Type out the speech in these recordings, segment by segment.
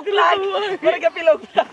Flag. Murag ka pilog flag.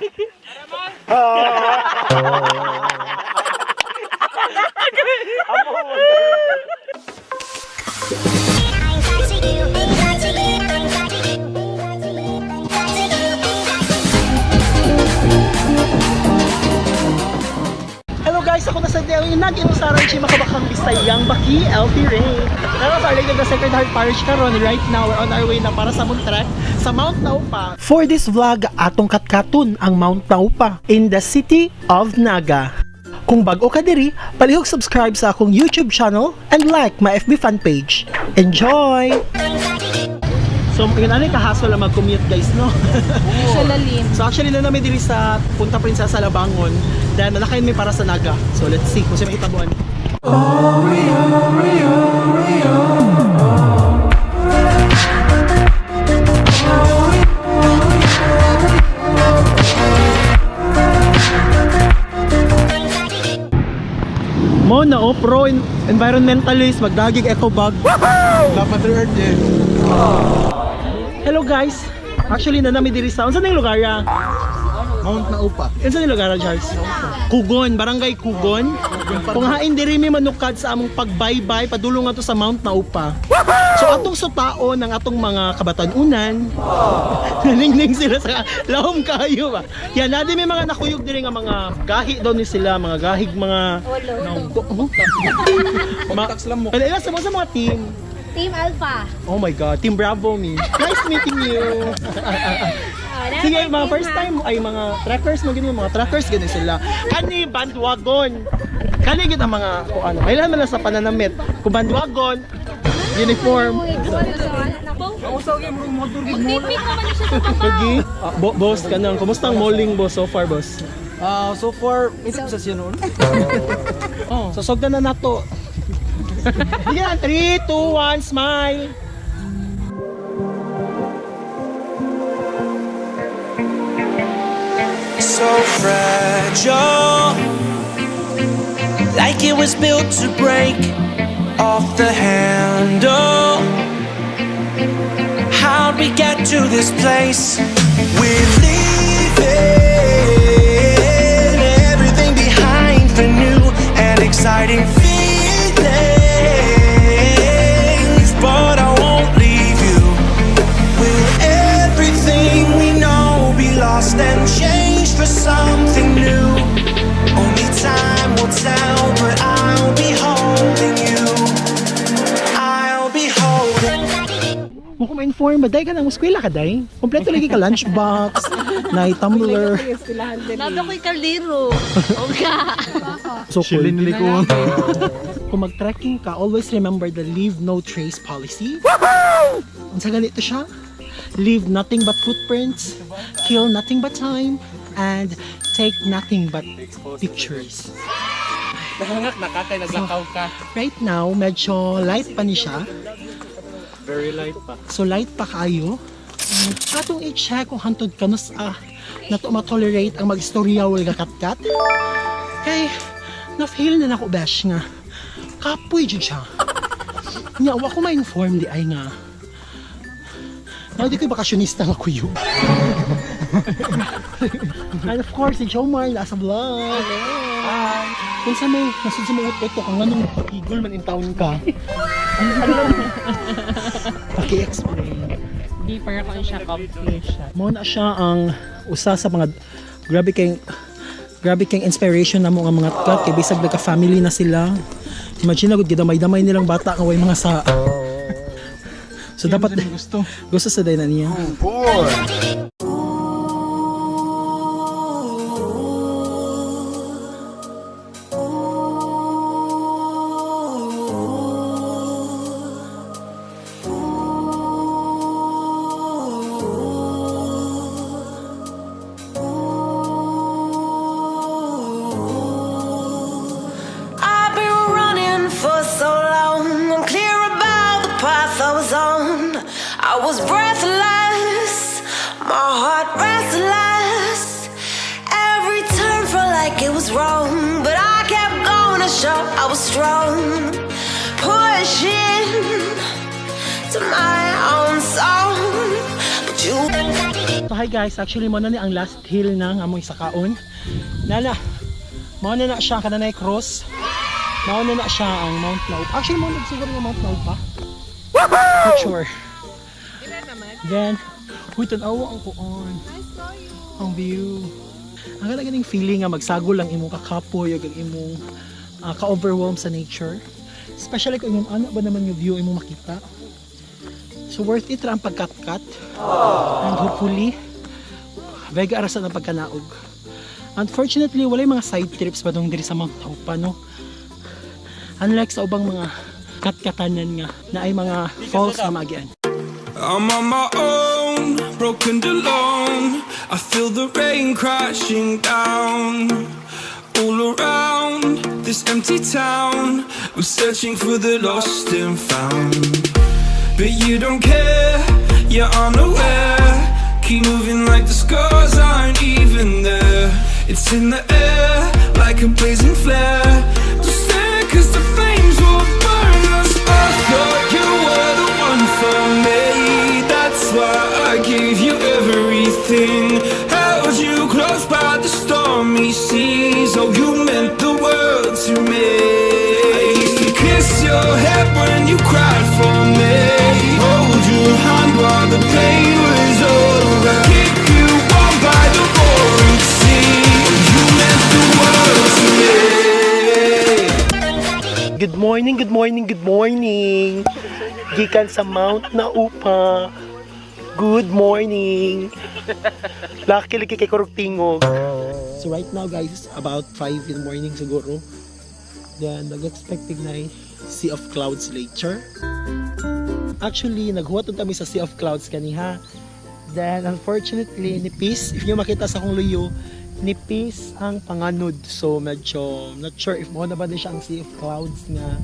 Hello guys, ako na sa Deli, nag-inusaran si Makabakang Bisayang Baki, LP Ray. Pero sa Our Lady of the Sacred Heart Parish karon, right now we're on our way na para sa Montrek sa Mount Naupa. For this vlog, atong katkaton ang Mount Naupa in the city of Naga. Kung bag-o ka diri, palihog subscribe sa akong YouTube channel and like my FB fan page. Enjoy! So, yun ano yung kahassle lang mag-commute, guys, no? Sa lalim. So actually na namin diri sa Punta Princesa Labangon. Then nalakayin may para sa Naga. So let's see kung sa may hitabuan. Mo na oh, pro environmentalist magdagig eco bag. Dapat earth eh. Hello guys. Actually na namin diri sa unsa ning lugar ya? Mount Naupa. Unsa ning lugar, Charles? Kugon, Barangay Kugon. Kung hain diri mi manukad sa among pagbaybay padulong ato sa Mount Naupa. So atong sutaon ang atong mga kabatanunan. Naningning sila sa lahom kayo ba. Yan na may mga nakuyog diri nga mga gahi daw ni sila, mga gahig mga Olo. Ma- Ila sa mga team. Team Alpha. Oh my God, Team Bravo me. Nice meeting you. Oh, Sige, mga first time ay mga trackers mo ganyan, mga trackers ganyan sila. Kani bandwagon. Kani gid ang mga kung ano. Kailan man lang sa pananamit. Kung bandwagon, uniform. Magtipik naman na siya sa kapaw. Lagi, boss kanang kumusta ang malling boss so far, boss? Ah, so far, ito sa siya noon. Oh. So sugdan na nato. Sige, 3, 2, 1, smile. So fragile, like it was built to break off the handle. How'd we get to this place? We're leaving everything behind for new and exciting feelings, but I won't leave you. Will everything we know be lost and changed for something new? Only time will tell, but I'll be holding you. I'll be holding. Mo ko ma-inform ba day ka nang eskwela ka day? Kompleto lagi ka lunchbox, na tumbler. Nado ko'y kaliro. Oga. So cool. Likon. Kung mag-trekking ka, always remember the leave no trace policy. Unsa ganito siya? Leave nothing but footprints, kill nothing but time, and take nothing but pictures. Nahangak na ka kay naglakaw ka. Right now, medyo light pa ni siya. Very light pa. So light pa kayo. Atong i-check kung hantod kanus na to ma-tolerate ang mag-istorya wal katkat. Kay na-feel na nako besh nga. Kapoy jud siya. Nya wa ko ma-inform di ay nga. Nga di ko'y bakasyonista nga kuyog. And of course, si Jomar nasa vlog. Hi. Kung sa may nasud sa mga ito kung anong igol man in town ka. Paki-explain. Di para ko siya comfy siya. Mo na siya ang usa sa mga grabe kay inspiration namo nga mga kat kay bisag nagka family na sila. Imagine na gud gidamay-damay nilang bata nga way mga sa. So dapat Gusto. gusto sa day na niya. I've been running for so long, unclear about the path I was on. I was breathless, my heart restless. Every turn felt like it was wrong, but I kept going to show I was strong. Pushing to my own song, but you. So hi guys, actually mo na ni ang last hill ng among isakaon. Nana, mao na na siya kananay cross. Mao na na siya ang Mount Naupa. Actually mao na siguro nga Mount Naupa. Not sure. Then, huy, tan-awa ang kuon. Ang view. Ang ganda ganing feeling nga magsagol ang imong kakapoy ug ang imong ka-overwhelm sa nature. Especially kung imong ano ba naman yung view imong makita. So worth it ra ang pagkat-kat. And hopefully, vega ara sa ng pagkanaog. Unfortunately, walay mga side trips ba dong diri sa Mount Naupa, no? Unlike sa ubang mga katkatanan nga na ay mga falls na maagian. I'm on my own, broken and alone. I feel the rain crashing down all around this empty town. I'm searching for the lost and found. But you don't care, you're unaware. Keep moving like the scars aren't even there. It's in the air, like a blazing flare. Just stare, 'cause the flames will burn us. I thought you were the one for me. That's why I gave you everything. Held you close by the stormy seas. Oh, you meant the world to me. I used to kiss your head when you cried for me. Hold your hand while the pain was over. Keep you warm by the roaring sea. Oh, you meant the world to me. Good morning, good morning, good morning. Gikan sa Mount Naupa. Good morning. Lucky lagi kay Kurog Tingog. So right now guys, it's about 5 in the morning siguro. Then nag-expecting na Sea of Clouds later. Actually, naghuwat kami sa Sea of Clouds kaniha. Then unfortunately, nipis. If nyo makita sa akong luyo, nipis ang panganod. So medyo not sure if mo na ba ni siya ang Sea of Clouds nga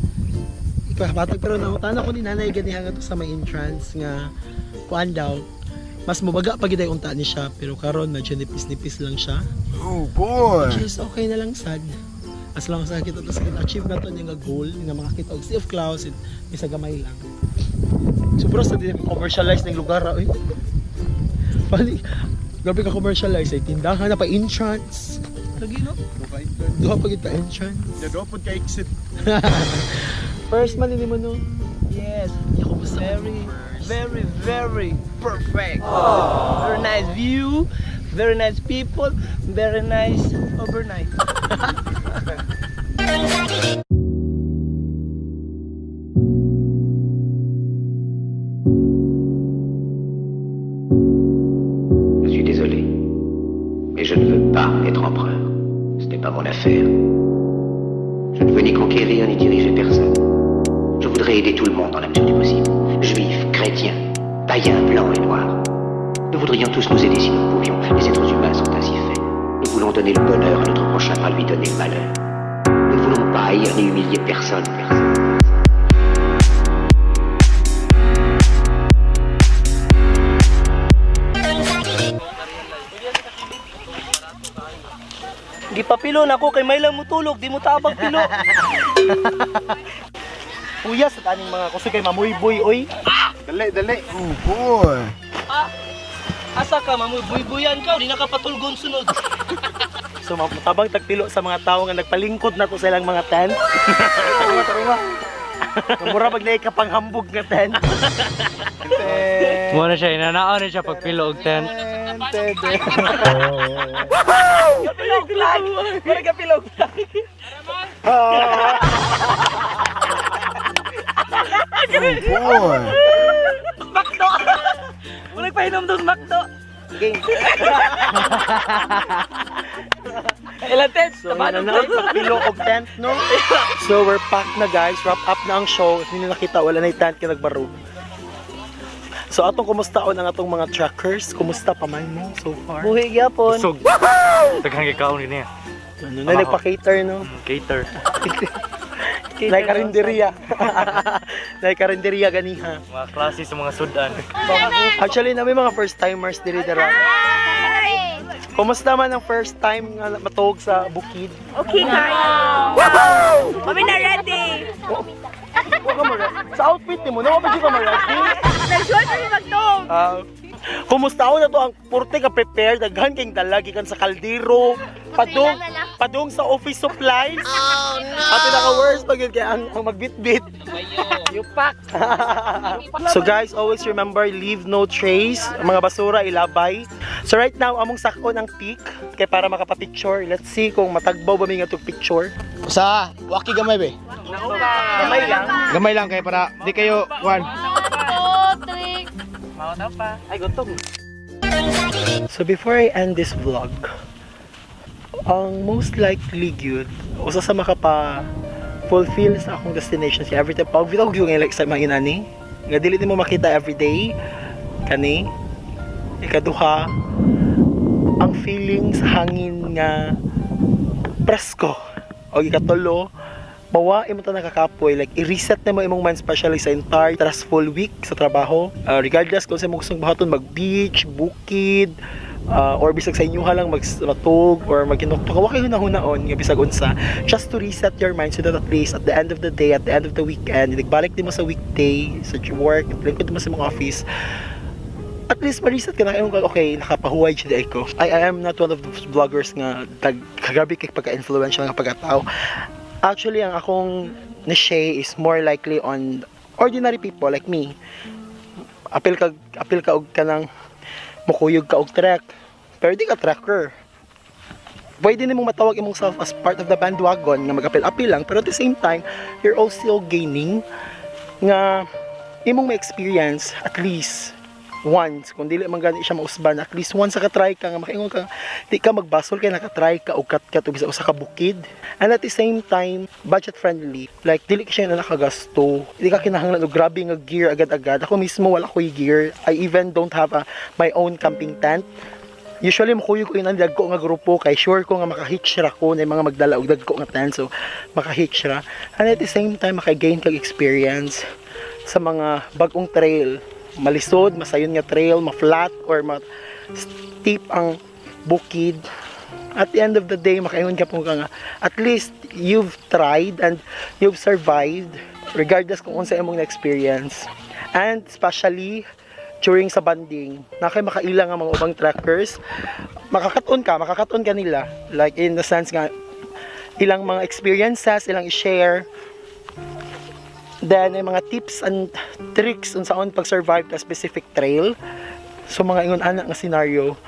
ikabatag, pero nangutana ko ni nanay ganiha nga to sa may entrance nga kuan daw mas mubaga pa gid ay unta ni siya, pero karon medyo nipis-nipis lang siya. Oh boy! Which is okay na lang sad as long as nakita to sa achieve na to niya nga goal nga makakita og Sea of Clouds and isa gamay lang. So bro, sa di commercialize ng lugar ah, oy. Pali, grabe ka commercialize ay tindahan na pa entrance. Lagi no? Duha pa gid pa entrance. Dadopod ka exit. First man mo no. Yes. Ya, kumusta man Very, first? very, very perfect. Very nice view, very nice people, very nice overnight. Je suis désolé, mais je ne veux pas être empereur. Ce n'est pas mon affaire. Je ne veux ni conquérir ni diriger personne. Je voudrais aider tout le monde dans la mesure du possible. Juifs, chrétiens, païens, blancs et noirs. Nous voudrions tous nous aider si nous le pouvions. Les êtres humains sont ainsi faits. Nous voulons donner le bonheur à notre prochain, pas lui donner le malheur. Nous ne voulons pas haïr ni humilier personne, personne, personne. Gipapilo na ako kay may lang mutulog, di mo tabag pilo. Kuya sa taning mga kusog kay mamuyboy oy. Dali, dali! Oh boy! Asa ka, mamoy buybuyan ka, di na ka patulgon sunod. So matabang tagpilo sa mga tao nga nagpalingkod na to sa ilang mga tent. Tarunga, tarunga. Mura pag naikapanghambog nga tent. Muna siya, inanaon na siya pagpilo og tent. Pilog lang! Mara ka pilog lang! Oh boy! Makdo! Walang pahinom doon, Makdo! Game. Ilan tent? So yun na pagpilo og tent no. So we're packed na guys, wrap up na ang show. If hindi nakita wala na yung tent kay nagbaro. So atong kumustaon ang atong mga trackers, kumusta pa man mo so far? Buhi gyapon. Sug. Daghang gikaon niya. Ano na nagpa-cater no? Cater. Nay karinderya. Nay karinderya ganiha. Mga klase sa mga sudan. Actually, na may mga first timers diri dara. Kumusta man ang first time nga matuog sa bukid? Okay, kayo. Kami na ready. Wa ka mo Sa outfit nimo, no, pa ka mo ready? Nagsuot kami magtong. Ah, Kumusta na to ang purte ka prepare, daghan kayong dala gikan sa kaldero, padung padung sa office supplies. Oh no. Ang pinaka worst pag yun kay ang magbitbit. Yupak. So guys, always remember, leave no trace. Ang mga basura ilabay. So right now, among sakon ang peak kay para makapa-picture. Let's see kung matagbaw ba mi nga itong picture. Sa waki gamay be. Gamay lang. Gamay lang kay para di kayo one. 2, 3. Ay, gutom. So before I end this vlog, ang most likely gyud usa sa makapa fulfill sa akong destination si every time pag bitaw gyud nga like sa mga inani nga dili nimo makita every day kani. Ikaduha, ang feeling sa hangin nga presko. O ikatulo, mawa imo ta nakakapoy, like i-reset na mo imong mind, especially sa entire stressful week sa trabaho. Regardless kung sa imong gustong buhaton, mag beach, bukid, or bisag sa inyo lang magmatug or maghinuktok, wa kayo hunaon nga bisag unsa, just to reset your mind so that at least at the end of the day, at the end of the weekend, nagbalik nimo sa weekday sa work, lingkod mo sa imong office, at least ma-reset ka na kayo, okay, nakapahuway siya ko. I am not one of those vloggers nga kagabi kay pagka-influential nga pagkatao. Actually, ang akong niche is more likely on ordinary people like me. Apil ka og kanang mukuyog ka og trek. Pero di ka trekker. Pwede nimo matawag imong self as part of the bandwagon nga magapil-apil lang, pero at the same time, you're also gaining nga imong ma-experience at least once. Kung dili man gani siya mausban, at least once ka try ka nga makaingon ka, di ka magbasol kay nakatry ka og kat-kat og bisa usa ka bukid. And at the same time, budget friendly, like dili ka siya na nakagasto, di ka kinahanglan og grabe nga gear agad-agad. Ako mismo, wala ko'y gear. I even don't have my own camping tent. Usually mukuyog ko yun ang dagko nga grupo kay sure ko nga maka-hitch ra ko na mga magdala og dagko nga tent, so maka-hitch ra. And at the same time, maka-gain kag experience sa mga bagong trail, malisod, masayon nga trail, ma-flat or ma steep ang bukid. At the end of the day, makaingon ka po ka nga at least you've tried and you've survived regardless kung unsa imong na-experience. And especially during sa bonding na kay makaila nga mga ubang trekkers, makakaton ka nila, like in the sense nga ilang mga experiences ilang i-share, then ay mga tips and tricks unsaon pag-survive ka specific trail. So mga ingon ana nga scenario.